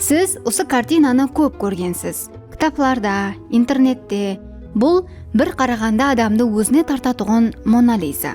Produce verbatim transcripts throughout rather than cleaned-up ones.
Siz usı kartinanı kóp kórgensiz. Kitaplarda, internette. Bul bir qaraǵanda adamdı ózine tartatuǵın Mona Liza.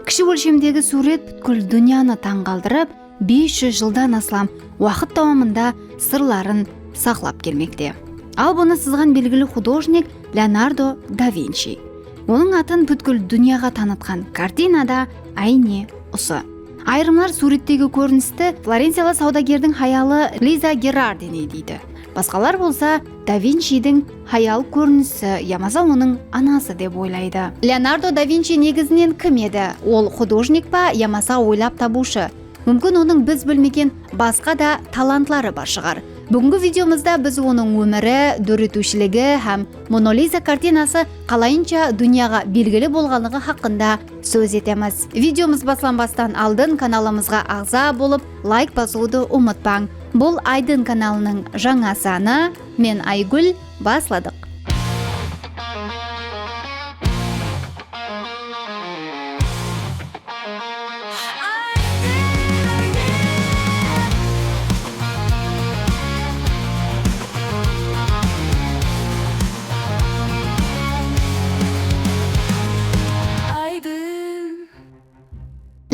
Kishi ólshemdegi súwret pútkil dúnyanı tań qaldırıp, bes júz jıldan aslam waqıt dawamında sırların saqlap kelmekte. Al bunı sızǵan belgili xudojnik Leonardo da Vinci. Onıń atın pútkil dúnyaǵa tanıtqan kartina da áyne usı. Ayırımlar súwrettegi kórinisti florenciyalı sawdagerdiń hayalı Liza Gerardini deydi. Basqalar bolsa da Vincidiń hayal kórinisi yamasa onıń anası dep oylaydı. Leonardo da Vinci negizinen kim edi? Ol xudojnik pa yamasa oylap tabıwshı? Múmkin, onıń biz bilmegen basqa da talantları bar shıǵar. Búgingi videomızda biz onıń ómiri, dóretiwshiligi hám Mona Liza kartinası qalayınsha dúnyaǵa belgili bolǵanlıǵı haqqında sóz etemiz. Videomız baslanbastan aldın kanalımızǵa aǵza bolıp, layk basıwdı umıtpań. Bul Aydın kanalınıń jańa sanı. Men Aygúl, basladıq.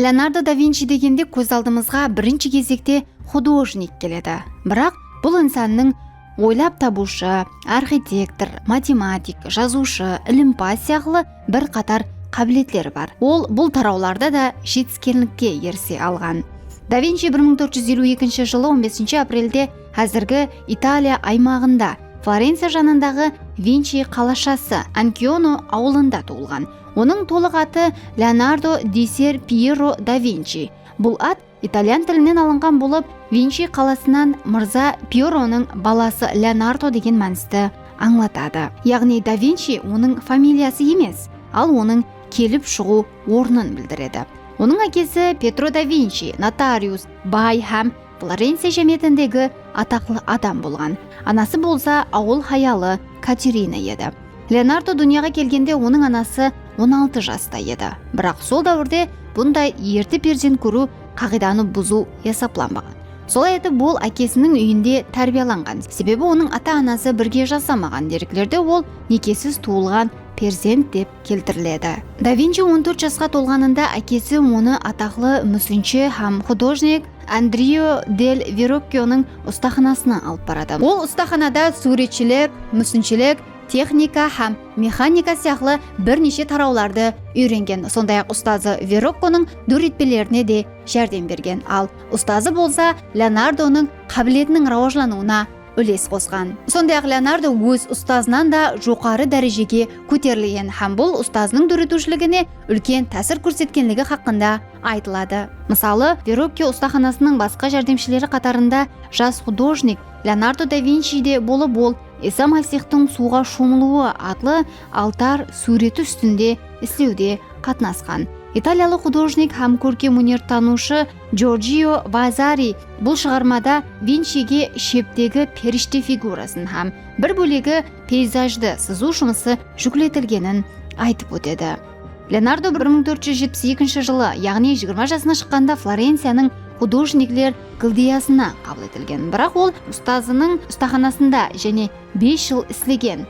Leonardo da Vinci degende kóz aldımızǵa birinshi gezekte xudojnik keledi. Biraq bul insannıń oylap tabıwshı, arxitektor, matematik, jazıwshı, ilimpaz sıyaqlı bir qatar qábiletleri bar. Ol bul tarawlarda da jetiskenlikke erise alǵan. Da Vinci bir mıń tórt júz eliw ekinshi jılı on besinshi aprelde házirgi Italiya aymaǵında Florenciya janındaǵı Vinci qalashası Ankiono awılında tuwılǵan. Onıń tolıq atı Leonardo di Ser Piero da Vinci. Bul at italyan tilinen alınǵan bolıp, Vinci qalasınan mırza Pieronıń balası Leonardo degen mánisti ańlatadı. Yaǵnıy da Vinci onıń familiyası emes, al onıń kelip shıǵıw ornın bildiredi. Onıń ákesi Petro da Vinci, notarius, bay hám Florenciya jámiyetindegi ataqlı adam bolǵan. Anası bolsa awıl hayalı Katerina edi. Leonardo dúnyaǵa kelgende onıń anası on altı jasta edi. Biraq sol dáwirde bunday erte perzent kóriw qaǵıydanı buzıw esaplanbaǵan. Solay etip, ol ákesiniń úyinde tárbiyalanǵan. Sebebi onıń ata-anası birge jasamaǵan. Dereklerde ol nekesiz tuwılǵan perzent dep keltiriledi. Da Vinci on tórt jasqa tolǵanında ákesi onı ataqlı músinshi hám xudojnik Andrio del Verokkonıń ustaxanasına alıp baradı. Ol ustaxanada súwretshilik, músinshilik, texnika hám mexanika sıyaqlı bir neshe tarawlardı úyrengen. Sonday-aq, ustazı Verokkonıń dóretpelerine de járdem bergen. Al, ustazı bolsa Leonardonıń qábiletiniń rawajlanıwına úles qosqan. Sonday-aq, Leonardo óz ustazınan da joqarı dárejege kóterilgen hám bul ustazınıń dóretiwshiligine úlken tásir kórsetkenligi haqqında aytıladı. Mısalı, Verokko ustaxanasınıń basqa járdemshileri qatarında jas xudojnik Leonardo da Vinci de bolıp, ol Isa Masixtıń suwǵa shomılıwı atlı altar súwreti ústinde islewde qatnasqan. Italiyalı xudojnik hám kórkem ónertanıwshı Giorgio Vasari bul shıǵarmada Vinchige sheptegi perishte figurasın hám bir bólegi peyzajdı sızıw jumısı júkletilgenin aytıp ótedi. Leonardo bir mıń tórt júz jetpis ekinshi jılı, yaǵnıy jigirma jasına shıqqanda Florenciyanıń xudojnikler gildiyasına qabıl etilgen. Biraq ol ustazınıń ustaxanasında jáne bes jıl islegen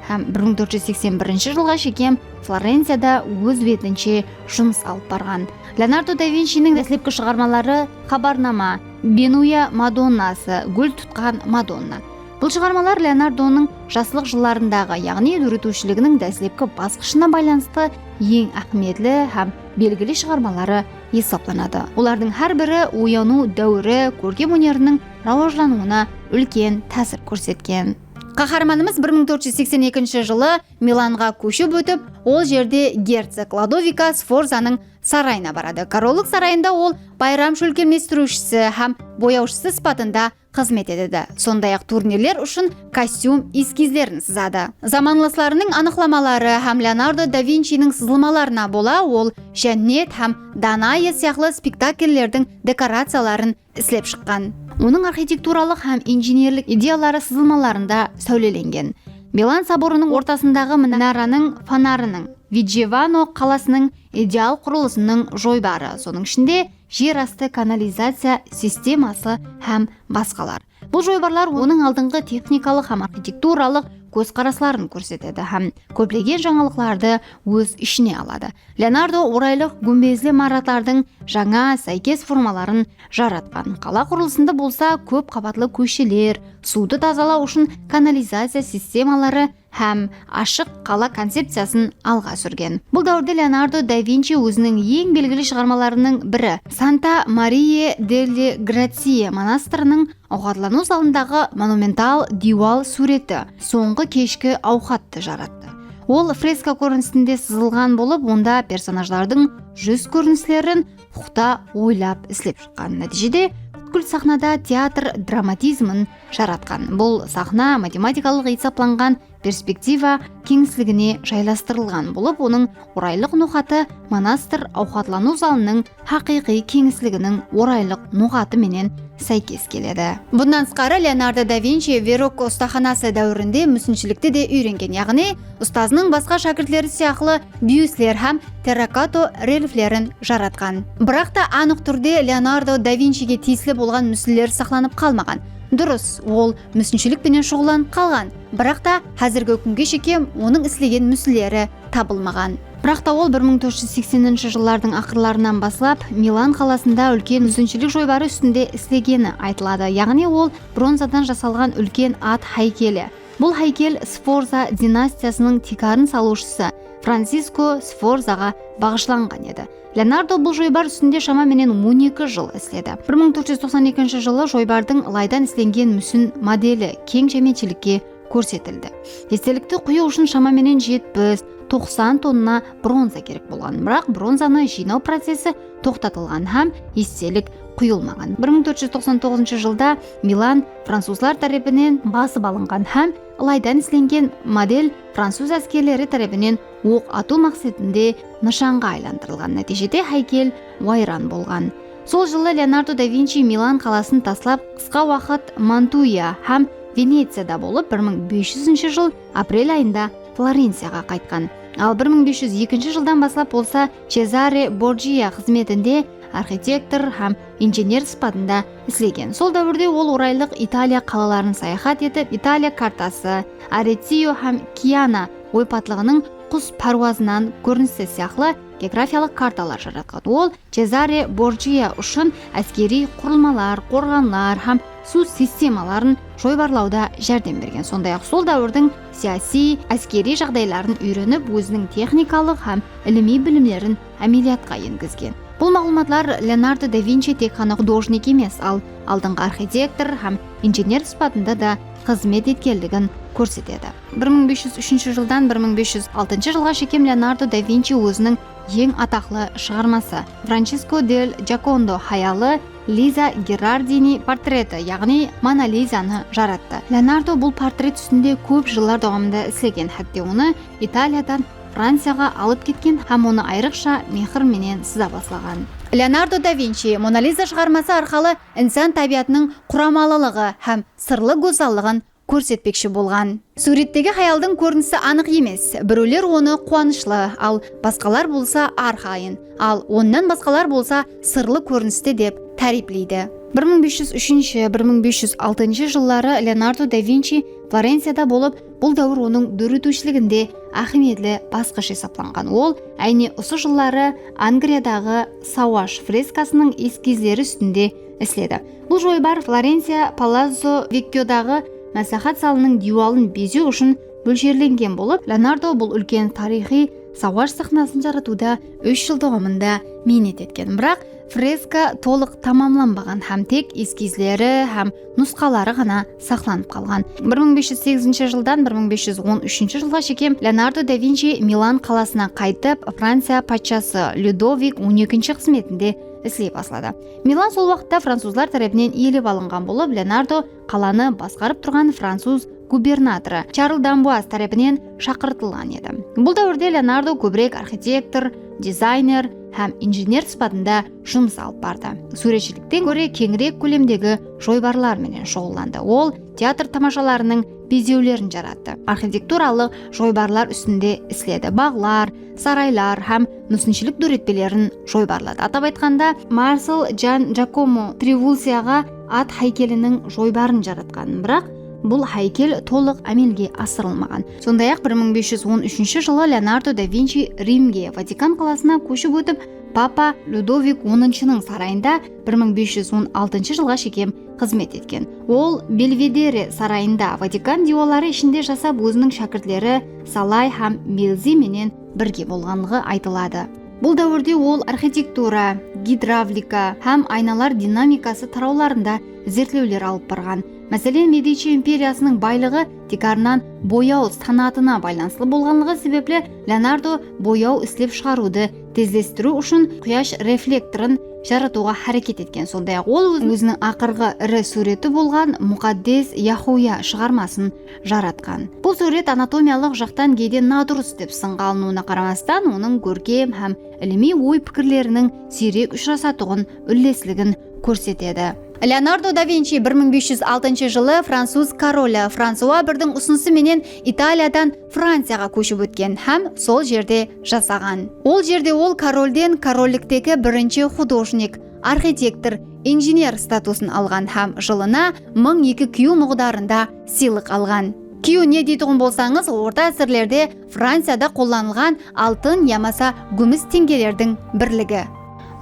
hám bir mıń tórt júz seksen birinshi jılǵa shekem Florenciyada óz betinshe jumıs alıp barǵan. Leonardo da Vinchiniń dáslepki shıǵarmaları Xabarnama, Benuya Madonnası, Gúl tutqan Madonna. Bul shıǵarmalar Leonardonıń jaslıq jıllarındaǵı, yaǵnıy dóretiwshiliginiń dáslepki basqıshına baylanıslı eń áhmiyetli hám belgili shıǵarmaları esaplanadı. Olardıń hár biri oyanıw dáwiri kórkem óneriniń rawajlanıwına úlken tásir kórsetken. Qaharmanımız bir mıń tórt júz seksen ekinshi jılı Milanǵa kóship ótip, ol jerde gercog Lodoviko Sforzanıń sarayına baradı. Korollıq sarayında ol bayram shólkemlestiriwshisi hám boyawshısı sıpatında xızmet etedi. Sonday-aq, turnirler ushın kostyum eskizlerin sızadı. Zamanlaslarınıń anıqlamaları hám Leonardo da Vinchiniń sızılmalarına bola ol Jánnet hám Danaiya sıyaqlı spektakllerdiń dekoraciyaların islep shıqqan. Onıń arxitekturalıq hám injenerlik ideyaları sızılmalarında sáwlelengen. Milan soborınıń ortasındaǵı minaranıń fonarınıń, Vijjevano qalasınıń ideal qurılısınıń joybarı, sonıń ishinde jer astı kanalizaciya sisteması hám basqalar. Bul joybarlar onıń aldınǵı texnikalıq hám arxitekturalıq kózqarasların kórsetedi hám kóplegen jańalıqlardı óz ishine aladı. Leonardo oraylıq gúmbezli imaratlardıń jańa, sáykes formaların jaratqan. Qala qurılısında bolsa kóp qabatlı kósheler, suwdı tazalaw ushın kanalizaciya sistemaları hám ashıq qala koncepciyasın alǵa súrgen. Bul dáwirde Leonardo da Vinci óziniń eń belgili shıǵarmalarınıń biri, Santa Maria delle Grazie monastırınıń awqatlanıw zalındaǵı monumental diywal súwreti, Sońǵı keshki awqattı jarattı. Ol freska kórinisinde sızılǵan bolıp, onda personajlardıń júz kórinislerin puqta oylap islep shıqqan. Nátiyjede, pútkil saxnada teatr dramatizmin jaratqan. Bul saxna matematikalıq esaplanǵan perspektiva keńisligine jaylastırılǵan bolıp, onıń oraylıq noqatı monastır awqatlanıw zalınıń haqıyqıy keńisliginiń oraylıq noqatı menen sáykes keledi. Bunnan tısqarı, Leonardo da Vinci Verokko ustaxanası dáwirinde músinshilikti de úyrengen, yaǵnıy ustazınıń basqa shákirtleri sıyaqlı byustler hám terrakoto reliflerin jaratqan. Biraq ta anıq túrde Leonardo da Vincige tiyisli bolǵan músinler saqlanıp qalmaǵan. Durıs, ol músinshilik penen shuǵıllanıp qalǵan, biraq ta házirgi kúnge shekem onıń islegen músinleri tabılmaǵan. Biraq ta ol bir mıń tórt júz sekseninshi jıllardıń aqırlarınan baslap Milan qalasında úlken músinshilik joybarı ústinde islegeni aytıladı. Yaǵnıy ol bronzadan jasalǵan úlken at háykeli. Bul háykel Sforza dinastiyasınıń tiykarın salıwshısı Francisko Sforzaǵa baǵıshlanǵan edi. Leonardo bul joybar ústinde shama menen on eki jıl isledi. Bir mıń tórt júz toqsan ekinshi jılı joybardıń ılaydan islengen músin modeli keń jámiyetshilikke kórsetildi. Estelikti quyıw ushın shama menen jetpis, toqsan tonna bronza kerek bolǵan. Biraq bronzanı jıynaw procesi toqtatılǵan hám estelik quyılmaǵan. Bir mıń tórt júz toqsan toǵızınshı jılda Milan francuzlar tárepinen basıp alınǵan hám ılaydan islengen model francuz áskerleri tárepinen oq atıw maqsetinde nıshanǵa aylandırılǵan. Nátiyjede háykel wayran bolǵan. Sol jılı Leonardo da Vinci Milan qalasın taslap, qısqa waqıt Mantuya hám Veneciyada bolıp, bir mıń bes júzinshi jıl aprel ayında Florenciyaǵa qaytqan. Al bir mıń bes júz ekinshi jıldan baslap bolsa Cezare Borgia xızmetinde arxitektor hám injener sıpatında islegen. Sol dáwirde ol oraylıq Italiya qalaların sayaxat etip, Italiya kartası, Arezzo hám Kiana oypatlıǵınıń qus párwazınan kórinisi sıyaqlı geografiyalıq kartalar jaratqan. Ol Cezare Borgia ushın áskeriy qurılmalar, qorǵanlar hám suw sistemaların joybarlawda járdem bergen. Sonday-aq, sol dáwirdiń siyasiy, áskeriy jaǵdayların úyrenip, óziniń texnikalıq hám ilimiy bilimlerin ámeliyatqa engizgen. Bul maǵlıwmatlar Leonardo da Vinci tek ǵana xudojnik emes, al aldınǵı arxitektor hám injener sıpatında da xızmet etkenligin kórsetedi. Bir mıń bes júz úshinshi jıldan bir mıń bes júz altınshı jılǵa shekem Leonardo da Vinci óziniń eń ataqlı shıǵarması, Francesco del Giocondo hayalı Liza Gerardini portreti, yaǵnıy Mona Lizanı jarattı. Leonardo bul portret ústinde kóp jıllar dawamında islegen, hátte onı Italiyadan Franciyaǵa alıp ketken hám onı ayrıqsha mehir menen sıza baslaǵan. Leonardo da Vinci Mona Liza shıǵarması arqalı insan tábiyatınıń quramalılығы hám sırlı gózzallıǵın kórsetpekshi bolǵan. Súwrettegi hayaldıń kórinisi anıq emes. Birewler onı quwanıshlı, al basqalar bolsa arqayın, al onnan basqalar bolsa sırlı kóriniste dep táriypleydi. Bir mıń bes júz úshinshi, bir mıń bes júz altınshı jılları Leonardo da Vinci Florenciyada bolıp, bul dáwir onıń dóretiwshiliginde áhmiyetli basqısh esaplanǵan. Ol, áyne, usı jılları Angriyadaǵı sawash freskasınıń eskizleri ústinde isledi. Bul joybar Florenciya Palazzo Vekkiodaǵı másláhát zalınıń diywalın bezew ushın mólsherlengen bolıp, Leonardo bul úlken tariyxıy sawash saxnasın jaratıwda úsh jıl dawamında miynet etken. Biraq freska tolıq tamamlanbaǵan hám tek eskizleri hám nusqaları ǵana saqlanıp qalǵan. Bir mıń bes júz segizinshi jıldan bir mıń bes júz on úshinshi jılǵa shekem Leonardo da Vinci Milan qalasına qaytıp, Franciya patshası Lyudovik on ekinshi xızmetinde isley basladı. Milan sol waqıtta francuzlar tárepinen iyelep alınǵan bolıp, Leonardo qalanı basqarıp turǵan francuz gubernatorı Charl d'Amboaz tárepinen shaqırtılǵan edi. Bul dáwirde Leonardo kóbirek arxitektor, dizayner hám injener sıpatında jumıs alıp bardı. Súwretshilikten góre keńirek kólemdegi joybarlar menen shuǵıllandı. Ol teatr tamashalarınıń bezewlerin jarattı, arxitekturalıq joybarlar ústinde isledi, baǵlar, saraylar hám músinshilik dóretpelerin joybarladı. Atap aytqanda, Marsel Jan Jakomo Trivulsiyaǵa at háykeliniń joybarın jaratqan, biraq bul háykel tolıq ámelge asırılmaǵan. Sonday-aq, bir mıń bes júz on úshinshi jılı Leonardo da Vinci Rimge, Vatikan qalasına kóship ótip, Papa Lyudovik onınshınıń sarayında bir mıń bes júz on altınshı jılǵa shekem xızmet etken. Ol Belvedere sarayında, Vatikan diywalları ishinde jasap, óziniń shákirtleri Salay hám Melzi menen birge bolǵanlıǵı aytıladı. Bul dáwirde ol arxitektura, gidravlika hám aynalar dinamikası tarawlarında izertlewler alıp barǵan. Máselen, Medici imperiyasınıń baylıǵı tiykarınan boyaw sanatına baylanıslı bolǵanlıǵı sebepli Leonardo boyaw islep shıǵarıwdı tezlestiriw ushın quyash reflektorın jaratıwǵa háreket etken. Sonday-aq, ol óz-, óziniń aqırǵı iri súwreti bolǵan Muqaddes Yaxuya shıǵarmasın jaratqan. Bul súwret anatomiyalıq jaqtan geyde nadurıs dep sınǵa alınıwına qaramastan, onıń kórkem hám ilimiy oy-pikirleriniń siyrek ushırasatuǵın úllesligin kórsetedi. Leonardo da Vinci bir mıń bes júz altınshı jılı francuz koroli Fransua birdiń usınısı menen Italiyadan Franciyaǵa kóship ótken hám sol jerde jasaǵan. Ol jerde ol korolden korolliktegi birinshi xudojnik, arxitektor, injener statusın alǵan hám jılına mıń eki kyu muǵdarında sıylıq alǵan. Kyu ne deytuǵın bolsańız, orta ásirlerde Franciyada qollanılǵan altın yamasa gúmis teńgelerdiń birligi.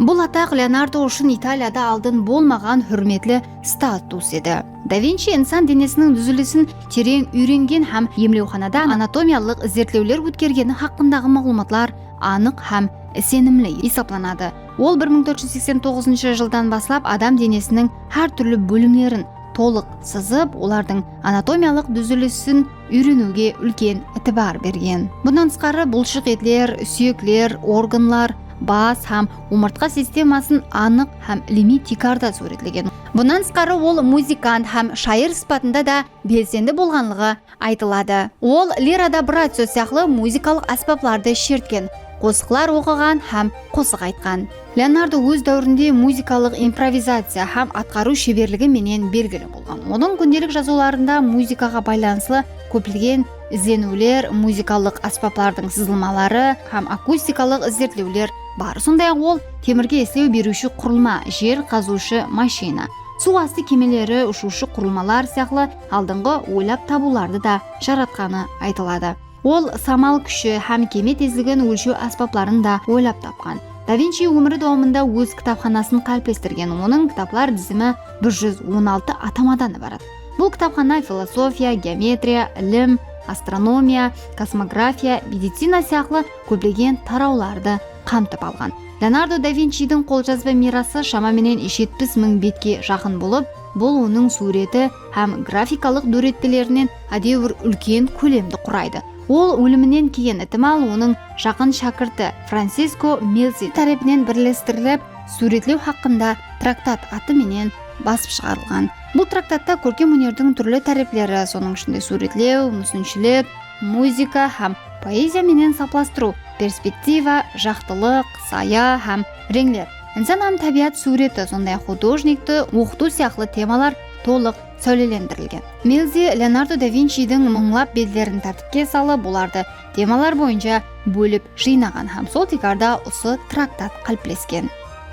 Bul ataq Leonardo ushın Italiyada aldın bolmaǵan húrmetli status edi. Da Vinci insan denesiniń dúzilisin tereń úyrengen hám emlewxanada anatomiyalıq izertlewler ótkergeni haqqındaǵı maǵlıwmatlar anıq hám isenimli esaplanadı. Ol bir mıń tórt júz seksen toǵızınshı jıldan baslap adam denesiniń hár túrli bólimlerin tolıq sızıp, olardıń anatomiyalıq dúzilisin úyreniwge úlken itibar bergen. Bunnan tısqarı, bulshıq etler, súyekler, organlar, bas hám omırtqa sistemasın anıq hám ilimiy tiykarda súwretlegen. Bunnan tısqarı, ol muzıkant hám shayır sıpatında da belsendi bolǵanlıǵı aytıladı. Ol lirada bratso sıyaqlı muzıkalıq ásbaplardı shertken, qosıqlar oqıǵan hám qosıq aytqan. Leonardo óz dáwirinde muzıkalıq improvizaciya hám atqarıw sheberligi menen belgili bolǵan. Onıń kúndelik jazıwlarında muzıkaǵa baylanıslı kóplegen izleniwler, muzıkalıq ásbaplardıń sızılmaları hám akustikalıq izertlewler bar. Sonday-aq, ol temirge islew beriwshi qurılma, jer qazıwshı mashina, suw astı kemeleri, ushıwshı qurılmalar sıyaqlı aldınǵı oylap tabıwlardı da jaratqanı aytıladı. Ol samal kúshi hám keme tezligin ólshew ásbapların da oylap tapqan. Da Vinci ómiri dawamında óz kitapxanasın qáliplestirgen. Onıń kitaplar dizimi bir júz on altı atamadan ibarat. Bul kitapxana filosofiya, geometriya, ilim, astronomiya, kosmografiya, medicina sıyaqlı kóplegen tarawlardı qamtıp alǵan. Leonardo da Vincidiń qoljazba miyrası shama menen jetpis mıń betke jaqın bolıp, bul onıń súwreti hám grafikalıq dóretpelerinen ádewir úlken kólemdi quraydı. Ol óliminen keyin, itimal, onıń jaqın shákirti Fransesko Melzi tárepinen birlestirilip, súwretlew haqqında traktat atı menen basıp shıǵarılǵan. Bul traktatta kórkem ónerdiń túrli tárepleri, sonıń ishinde súwretlew, músinshilik, muzıka hám poeziya menen saplastırıw, perspektiva, jaqtılıq, saya hám reńler, insan hám tábiyat súwreti, sonday-aq, xudojnikti oqıtıw sıyaqlı temalar tolıq sáwlelendirilgen. Melzi Leonardo da Vincidiń mıńlap betlerin tártipke salıp, olardı temalar boyınsha bólip jıynaǵan hám sol tiykarda usı traktat qáliplesken.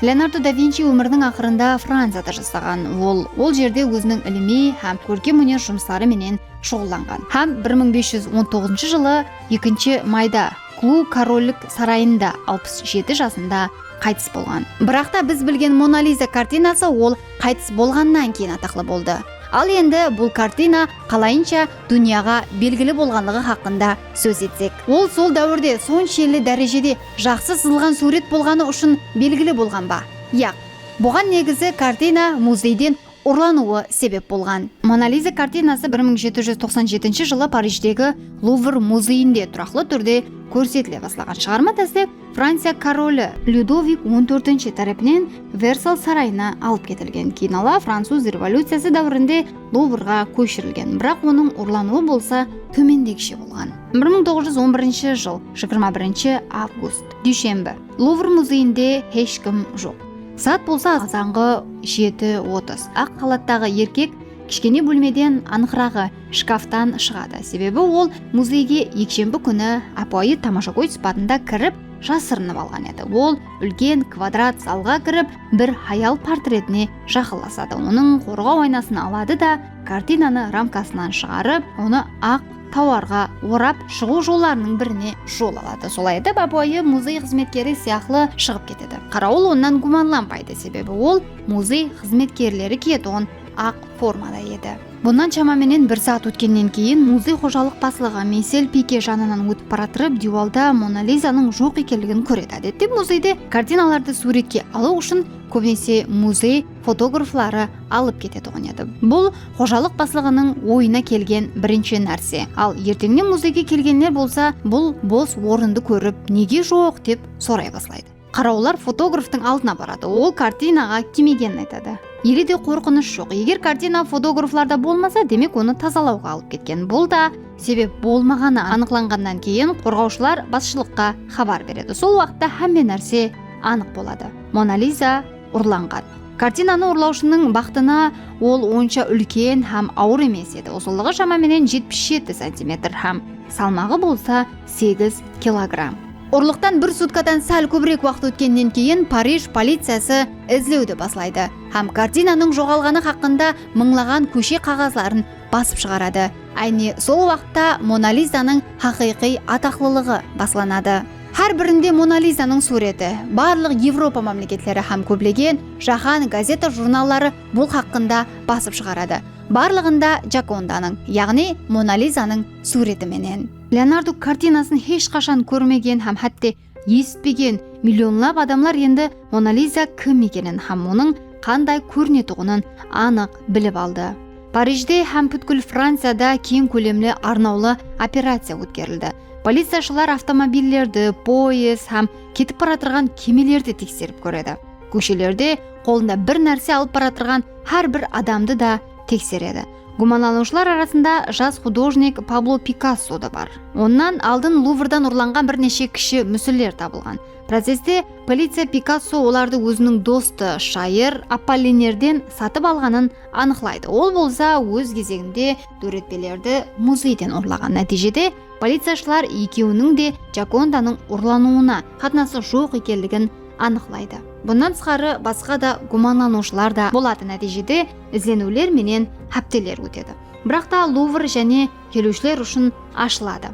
Leonardo da Vinci ómiriniń aqırında Franciyada jasaǵan. Ol, ol jerde óziniń ilimiy hám kórkem óner jumısları menen shuǵıllanǵan hám bir mıń bes júz on toǵızınshı jılı ekinshi mayda Klou korollik sarayında alpıs jeti jasında qaytıs bolǵan. Biraq ta biz bilgen Mona Liza kartinası ol qaytıs bolǵannan keyin ataqlı boldı. Al endi bul kartina qalayınsha dúnyaǵa belgili bolǵanlıǵı haqqında sóz etsek. Ol sol dáwirde sonshelli dárejede jaqsı sızılǵan súwret bolǵanı ushın belgili bolǵan ba? Yaq. Buǵan negizi kartina muzeyden urlanıwı sebep bolǵan. Mona Liza kartinası bir mıń jeti júz toqsan jetinshi jılı Parijdegi Luvr muzeyinde turaqlı túrde kórsetile baslaǵan. Shıǵarma dáslep Franciya koroli Lyudovik on tórtinshi tárepinen Versal sarayına alıp ketilgen. Keyin ala Francuz revolyuciyası dáwirinde Luvrǵa kóshirilgen, biraq onıń urlanıwı bolsa tómendegishe bolǵan. Bir mıń toǵız júz on birinshi jıl, jigirma birinshi avgust, dúyshembi. Luvr muzeyinde hesh kim joq. Saat bolsa azanǵı jeti otız. Aq xalattaǵı erkek kishkene bólmeden, anıqıraǵı, shkaftan shıǵadı. Sebebi ol muzeyge ekshembi kúni ápiwayı tamashagóy sıpatında kirip, jasırınıp alǵan edi. Ol úlken kvadrat zalǵa kirip, bir hayal portretine jaqınlasadı. Onıń qorǵaw aynasın aladı da, kartinanı ramkasınan shıǵarıp, onı aq tawarǵa orap, shıǵıw jollarınıń birine jol aladı. Solay etip, ápiwayı muzey xızmetkeri sıyaqlı shıǵıp ketedi. Qarawıl onnan gúmanlanbaydı, sebebi ol muzey xızmetkerleri kiyetuǵın aq formada edi. Bunnan shama menen bir saat ótkennen keyin muzey xojalıq baslıǵı Miysel Pike janınan ótip baratırıp, diywalda Mona Lizanıń joq ekenligin kóredi. Ádette muzeyde kartinalardı súwretke alıw ushın kóbinese muzey fotografları alıp ketetuǵın edi. Bul xojalıq baslıǵınıń oyına kelgen birinshi nárse. Al, erteńnen muzeyge kelgenler bolsa bul bos orındı kórip, nege joq dep soray baslaydı. Qarawıllar fotograftıń aldına baradı. Ol kartinaǵa kiymegenin aytadı. Ele de qorqınısh joq. Eger kartina fotograflarda bolmasa, demek onı tazalawǵa alıp ketken. Bul da sebep bolmaǵanı anıqlanǵannan keyin qorǵawshılar basshılıqqa xabar beredi. Sol waqıtta hámme nárse anıq boladı. Mona Liza urlanǵan. Kartinanı urlawshınıń baxtına ol onsha úlken hám awır emes edi. Uzınlıǵı shama menen jetpis jeti santimetr hám salmaǵı bolsa segiz kilogramm. Urlıqtan bir sutkadan sál kóbirek waqıt ótkennen keyin Parij policiyası izlewdi baslaydı hám kartinanıń joǵalǵanı haqqında mıńlaǵan kóshe qaǵazların basıp shıǵaradı. Áyne sol waqıtta Mona Lizanıń haqıyqıy ataqlılıǵı baslanadı. Hár birinde Mona Lizanıń súwreti. Barlıq Evropa mámleketleri hám kóplegen jáhán gazeta-jurnalları bul haqqında basıp shıǵaradı. Barlıǵında Jokondanıń, yaǵnıy Mona Lizanıń súwreti menen. Leonardo kartinasın hesh qashan kórmegen hám hátte esitpegen millionlap adamlar endi Mona Liza kim ekenin hám onıń qanday kórinetuǵının anıq bilip aldı. Parijde hám pútkil Franciyada keń kólemli arnawlı operaciya ótkerildi. Policiyashılar avtomobillerdi, poyezd hám ketip baratırǵan kemelerdi tekserip kóredi. Kóshelerde qolında bir nárse alıp baratırǵan hár bir adamdı da tekseredi. Gúmanlanıwshılar arasında jas xudojnik Pablo Pikasso da bar. Onnan aldın Luvrdan urlanǵan bir neshe kishi músiller tabılǵan. Processte policiya Pikasso olardı óziniń dostı, shayır Apollinerden satıp alǵanın anıqlaydı. Ol bolsa óz gezeginde dóretpelerdi muzeyden urlaǵan. Nátiyjede policiyashılar ekewiniń de Jokondanıń urlanıwına qatnası joq ekenligin anıqlaydı. Bunnan tısqarı, basqa da gúmanlanıwshılar da boladı. Nátiyjede izleniwler menen hápteler ótedi. Biraq ta Luvr jáne keliwshiler ushın ashıladı.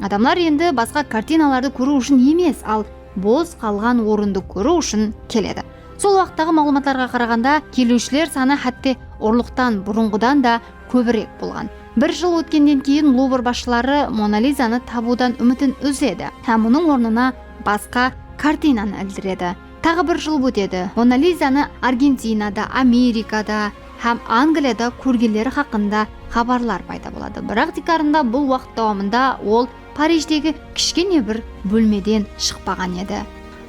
Adamlar endi basqa kartinalardı kóriw ushın emes, al bos qalǵan orındı kóriw ushın keledi. Sol waqıttaǵı maǵlıwmatlarǵa qaraǵanda, keliwshiler sanı hátte urlıqtan burınǵıdan da kóbirek bolǵan. Bir jıl ótkennen keyin Luvr basshıları Mona Lizanı tabıwdan úmitin úzedi hám onıń ornına basqa kartinanı ildiredi. Taǵı bir jıl ótedi. Mona Lizanı Argentinada, Amerikada hám Angliyada kórgenleri haqqında xabarlar payda boladı. Biraq tiykarında bul waqıt dawamında ol Parijdegi kishkene bir bólmeden shıqpaǵan edi.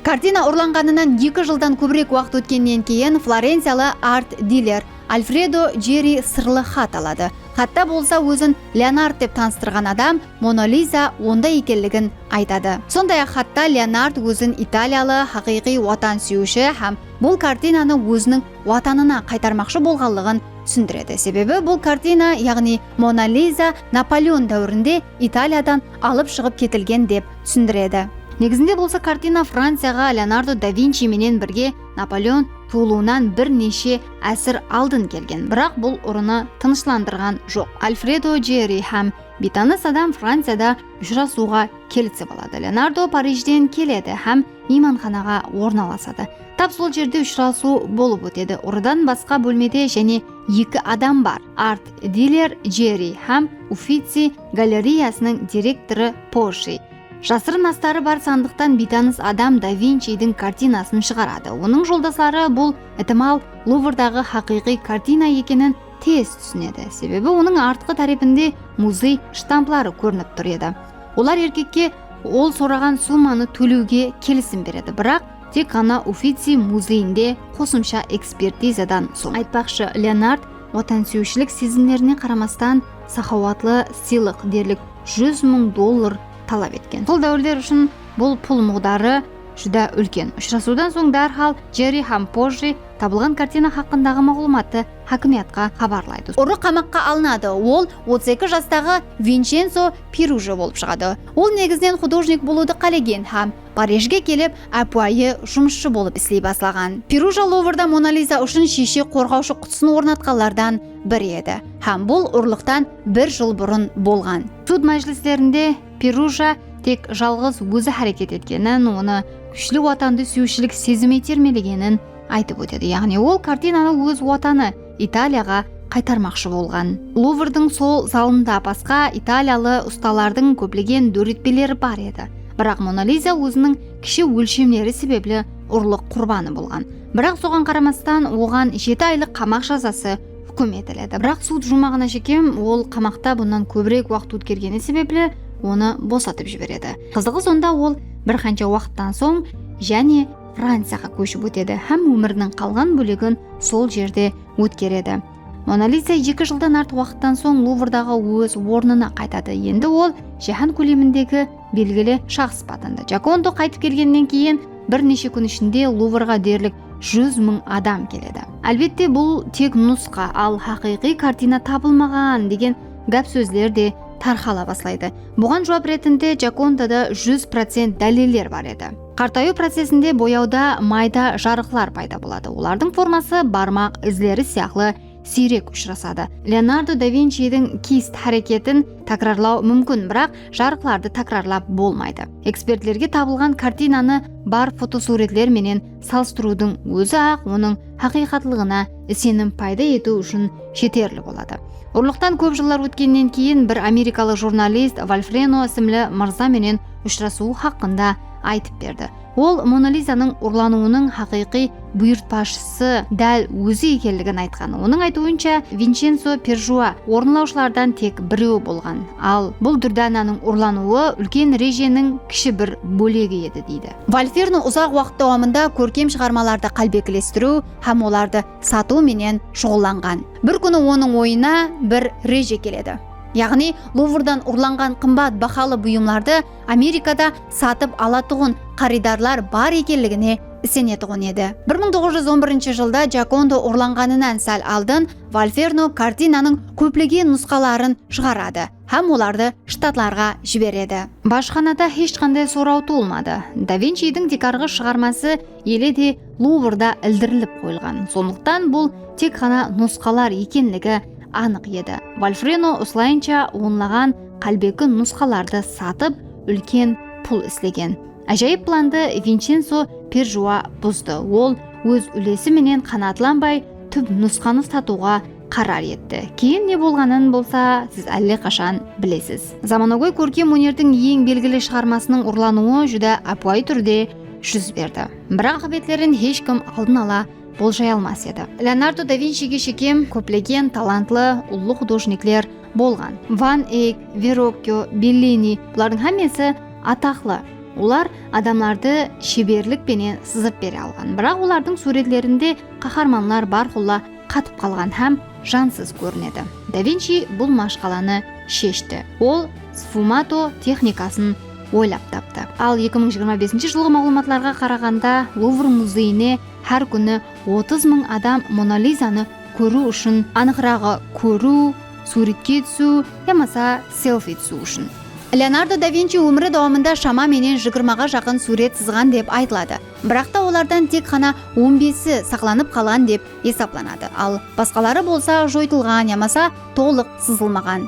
Kartina urlanǵanınan eki jıldan kóbirek waqıt ótkennen keyin florenciyalı art diler Alfredo Cerri sırlı xat aladı. Xatta bolsa ózin Leonard dep tanıstırǵan adam Mona Liza onda ekenligin aytadı. Sonday-aq, xatta Leonard ózin italiyalı haqıyqıy watansúyiwshi hám bul kartinanı óziniń watanına qaytarmaqshı bolǵanlıǵın túsindiredi. Sebebi bul kartina, yaǵnıy Mona Liza, Napoleon dáwirinde Italiyadan alıp shıǵıp ketilgen dep túsindiredi. Negizinde bolsa kartina Franciyaǵa Leonardo da Vinci menen birge Napoleon tuwılıwınan bir neshe ásir aldın kelgen, biraq bul urını tınıshlandırǵan joq. Alfredo Cerri hám biytanıs adam Franciyada ushırasıwǵa kelisip aladı. Leonardo Parijden keledi hám miymanxanaǵa ornalasadı. Tap sol jerde ushırasıw bolıp ótedi. Urıdan basqa bólmede jáne eki adam bar. Art diler Cerri hám Uffizi galereyasınıń direktorı Pozzi. Jasırın astarı bar sandıqtan biytanıs adam Da Vincidiń kartinasın shıǵaradı. Onıń joldasları bul, itimal, Luvrdaǵı haqıyqıy kartina ekenin tez túsinedi. Sebebi onıń artqı tárepinde muzey shtampları kórinip tur edi. Olar erkekke ol soraǵan summanı tólewge kelisim beredi, biraq tek ǵana Uffizi muzeyinde qosımsha ekspertizadan soń. Aytpaqshı, Leonard watansúyiwshilik sezimlerine qaramastan, saxawatlı sıylıq derlik júz mıń dollar talap etken. Sol dáwirler ushın bul pul muǵdarı júdá úlken. Ushırasıwdan soń dárhal Cerri hám Pozzi Tabılǵan kartina haqqındaǵı maǵlıwmattı hákimiyatqa xabarlaydı. Urı qamaqqa alınadı. Ol otız eki jastaǵı Vincenzo Peruja bolıp shıǵadı. Ol negizinen xudojnik bolıwdı qálegen hám Parijge kelip, ápiwayı jumısshı bolıp isley baslaǵan. Peruja Luvrda Mona Liza ushın shiyshe qorǵawshı qutısın ornatqanlardan biri edi hám bul urlıqtan bir jıl burın bolǵan. Sud májilislerinde Peruja tek jalǵız ózi háreket etkenin, onı kúshli watandı súyiwshilik sezimi itermelegenin aytıp ótedi. Yaǵnıy ol kartinanı óz watanı Italiyaǵa qaytarmaqshı bolǵan. Luvrdıń sol zalında basqa italiyalı ustalardıń kóplegen dóretpeleri bar edi. Biraq Mona Liza óziniń kishi ólshemleri sebepli urlıq qurbanı bolǵan. Biraq soǵan qaramastan, oǵan jeti aylıq qamaq jazası húkim etiledi. Biraq sud juwmaǵına shekem ol qamaqta bunnan kóbirek waqıt ótkergeni sebepli onı bosatıp jiberedi. Qızıǵı sonda, ol bir qansha waqıttan soń jáne Franciyaǵa kóship ótedi hám ómiriniń qalǵan bólegin sol jerde ótkeredi. Mona Liza eki jıldan artıq waqıttan soń Luvrdaǵı óz ornına qaytadı. Endi ol jáhán kólemindegi belgili shaxs sıpatında. Jokondo qaytıp kelgennen keyin bir neshe kún ishinde Luvrǵa derlik júz mıń adam keledi. Álbette, bul tek nusqa, al haqıyqıy kartina tabılmaǵan degen gáp-sózler de tarqala baslaydı. Buǵan juwap retinde Jokondoda júz procent dáliller bar edi. Qartayıw procesinde boyawda mayda jarıqlar payda boladı. Olardıń forması barmaq izleri sıyaqlı siyrek ushırasadı. Leonardo da Vinchidiń kist háreketin tákirarlaw múmkin, biraq jarıqlardı tákirarlap bolmaydı. Ekspertlerge tabılǵan kartinanı bar fotosúwretler menen salıstırıwdıń ózi-aq onıń haqıyqatlıǵına isenim payda etiw ushın jeterli boladı. Urlıqtan kóp jıllar ótkennen keyin bir amerikalı jurnalist Valfreno ismli mırza menen ushırasıwı haqqında aytıp berdi. Ol Mona Lizanıń urlanıwınıń haqıyqıy buyırtpashısı dál ózi ekenligin aytqan. Onıń aytıwınsha, Vincenzo Perjua orınlawshılardan tek birewi bolǵan. Al, bul dúrdananıń urlanıwı úlken rejeniń kishi bir bólegi edi, deydi. Valferno uzaq waqıt dawamında kórkem shıǵarmalardı qálbekilestiriw hám olardı satıw menen shuǵıllanǵan. Bir kúni onıń oyına bir reje keledi. Yaǵnıy, Luvrdan urlanǵan qımbat bahalı buyımlardı Amerikada satıp alatuǵın qarıydarlar bar ekenligine isenetuǵın edi. Bir mıń toǵız júz on birinshi jılda Jokondo urlanǵanınan sál aldın Valferno kartinanıń kóplegen nusqaların shıǵaradı hám olardı Shtatlarǵa jiberedi. Bashxanada hesh qanday soraw tuwılmadı. Da Vinchidiń tiykarǵı shıǵarması ele de Luvrda ildirilip qoyılǵan. Sonlıqtan bul tek ǵana nusqalar ekenligi anıq edi. Valfreno usılayınsha onlaǵan qálbeki nusqalardı satıp, úlken pul islegen. Ájayıp plandı Vincenzo Perjua buzdı. Ol óz úlesi menen qanaatlanbay, túp nusqanı satıwǵa qarar etti. Keyin ne bolǵanın bolsa siz álle qashan bilesiz. Zamanagóy kórkem ónerdiń eń belgili shıǵarmasınıń urlanıwı júdá ápiwayı túrde júz berdi. Biraq aqıbetlerin hesh kim aldın ala boljay almas edi. Leonardo da Vinchige shekem kóplegen talantlı ullı xudojnikler bolǵan. Van Eyg, Verokyo, Bellini, bulardıń hámmesi ataqlı. Olar adamlardı sheberlik penen sızıp bere alǵan. Biraq olardıń súwretlerinde qaharmanlar bárqulla qatıp qalǵan hám jansız kórinedi. Da Vinchi bul mashqalanı sheshti. Ol sfumato texnikasın oylap taptı. Al eki mıń jigirma besinshi jılǵı maǵlıwmatlarǵa qaraǵanda, Luvr muzeyine hár kúni otız mıń adam Mona Lizanı kóriw ushın, anıǵıraǵı, kóriw, súwretke túsiw yamasa selfi túsiw ushın. Leonardo da Vinchi ómiri dawamında shama menen jigirmaǵa jaqın súwret sızǵan dep aytıladı. Biraqta olardan tek ǵana on besi saqlanıp qalǵan dep esaplanadı, al basqaları bolsa joytılǵan yamasa tolıq sızılmaǵan.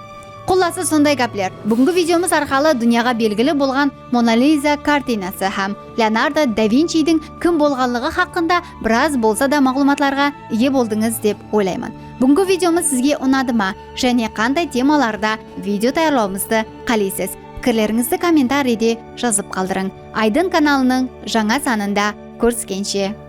Qullası, sonday gápler. Búgingi videomız arqalı dúnyaǵa belgili bolǵan Mona Liza kartinası hám Leonardo da Vinchidiń kim bolǵanlıǵı haqqında biraz bolsa da maǵlıwmatlarǵa iye boldıńız dep oylayman. Búgingi videomız sizge unadı ma? Jáne qanday temalarda video tayarlawımızdı qáleysiz? Pikirlerińizdi kommentariyde jazıp qaldırıń. Aydın kanalınıń jańa sanında kóriskenshe!